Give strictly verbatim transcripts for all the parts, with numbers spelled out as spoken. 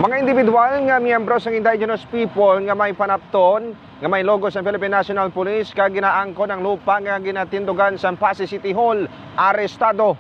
Mga individual nga miyembro sang indigenous people nga may panapton nga may logo sang Philippine National Police kag ginaangkon ang lupa nga ginatindugan sang Passi City Hall, arestado.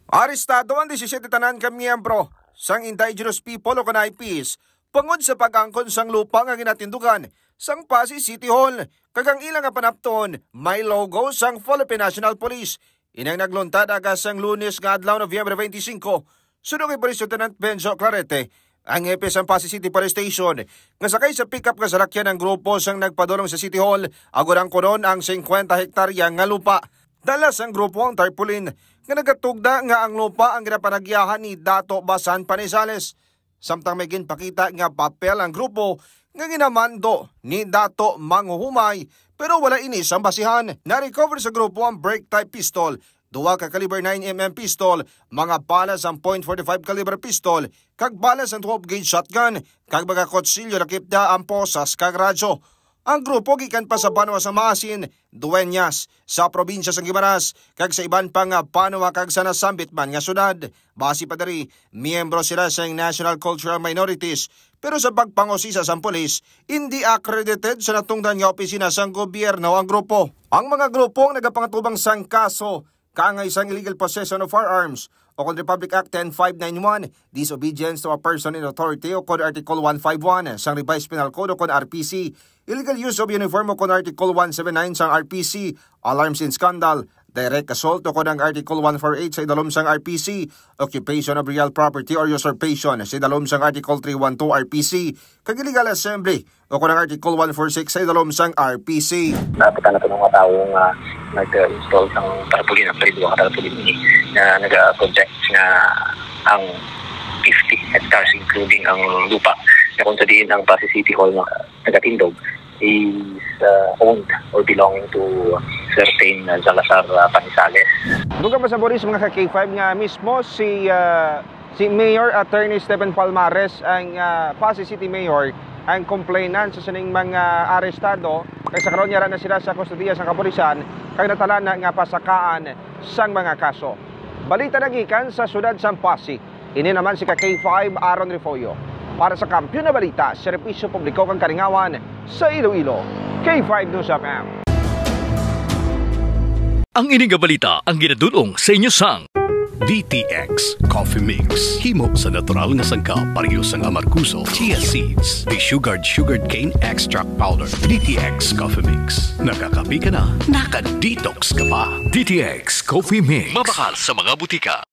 Arestado ang disisiete tanan ka miyembro sang indigenous people o kon I Ps bangod sa pag-angkon sang lupa nga ginatindugan sang Passi City Hall, kag ang ila nga panapton may logo sang Philippine National Police. Inang nagluntad aga sang Lunes nga adlaw, Nobyembre twenty-five, suno kay Police Lieutenant Benjo Clarete, ang hepe sang Passi City Police Station, nga sakay sa pick-up nga salakyan ang grupo sang nagpadulong sa City Hall, agod angkonon ang singkwenta hektarya nga lupa. Dala sang grupo ang tarpaulin nga nagatugda nga ang lupa ang ginapanagyahan ni Dato Basan Panizales. Samtang may ginpakita nga papel ang grupo nga ginamando ni Dato Manghuhumay, pero wala ini sang basihan. Na-recover sa grupo ang break-type pistol, duha ka caliber nine M M pistol, mga bala sang point forty-five caliber pistol, kag bala sang twelve gauge shotgun, kag mga kutsilyo, lakip na ang posas kag radyo. Ang grupo gikan pa sa banwa sa Maasin, Dueñas, sa probinsya sang Guimaras, kag sa iban pa nga banwa kag sa nasambit man nga syudad. Basi pa diri, miyembro sila sang National Cultural Minorities, pero sa pagpangusisa sang pulis, indi accredited sa natungdan nga opisina sang gobyerno ang grupo. Ang mga grupo ang nagapangatubang sang kaso kaangay sang illegal possession of firearms, o kon Republic Act ten five nine one, disobedience to a person in authority, o kon Article one five one sang Revised Penal Code, o kon R P C, illegal use of uniform, o kon Article one seven nine sang R P C, alarms in scandal, direct assault, o kon ang Article one four eight sa idalom sang R P C, occupation of real property or usurpation sa idalom sang Article three one two R P C, kag illegal assembly, o kon ang Article one four six sa idalom sang R P C. Nakita naton ang mga tawo nga nag-install sang tarpaulin, actually, duha ka tarpaulin ini, nga naga-project nga ang fifty hectares, including ang lupa, na kung sa diin ang Passi City Hall nga nagatindog is, uh, owned or belonging to certain, uh, Salazar, uh, Panizales. Dugang pa sa Boris, mga ka-K five, nga mismo si, uh, si Mayor Attorney Stephen Palmares, ang, ah, Passi City Mayor, ang complainant sa sining mga arestado, kag sa karon yara na sila sa kustodiya sang kapulisan, kag natala na nga pasakaan sang mga kaso. Balita nagikan sa siyudad sang Passi. Ini naman si ka-K five Aaron Refollo para sa Kampiyon na Balita, Serbisyo Publiko kag Kalingawan sa Iloilo, K five News F M. Ang ini nga balita ang ginadul-ong sa inyo sang D T X Coffee Mix. Himo sa natural nga sangkap, pareho sang amargoso, chia seeds, desugared sugarcane extract powder. D T X Coffee Mix. Nakakape ka na, naka-detox ka pa. D T X Coffee Mix. Mabakal sa mga butika.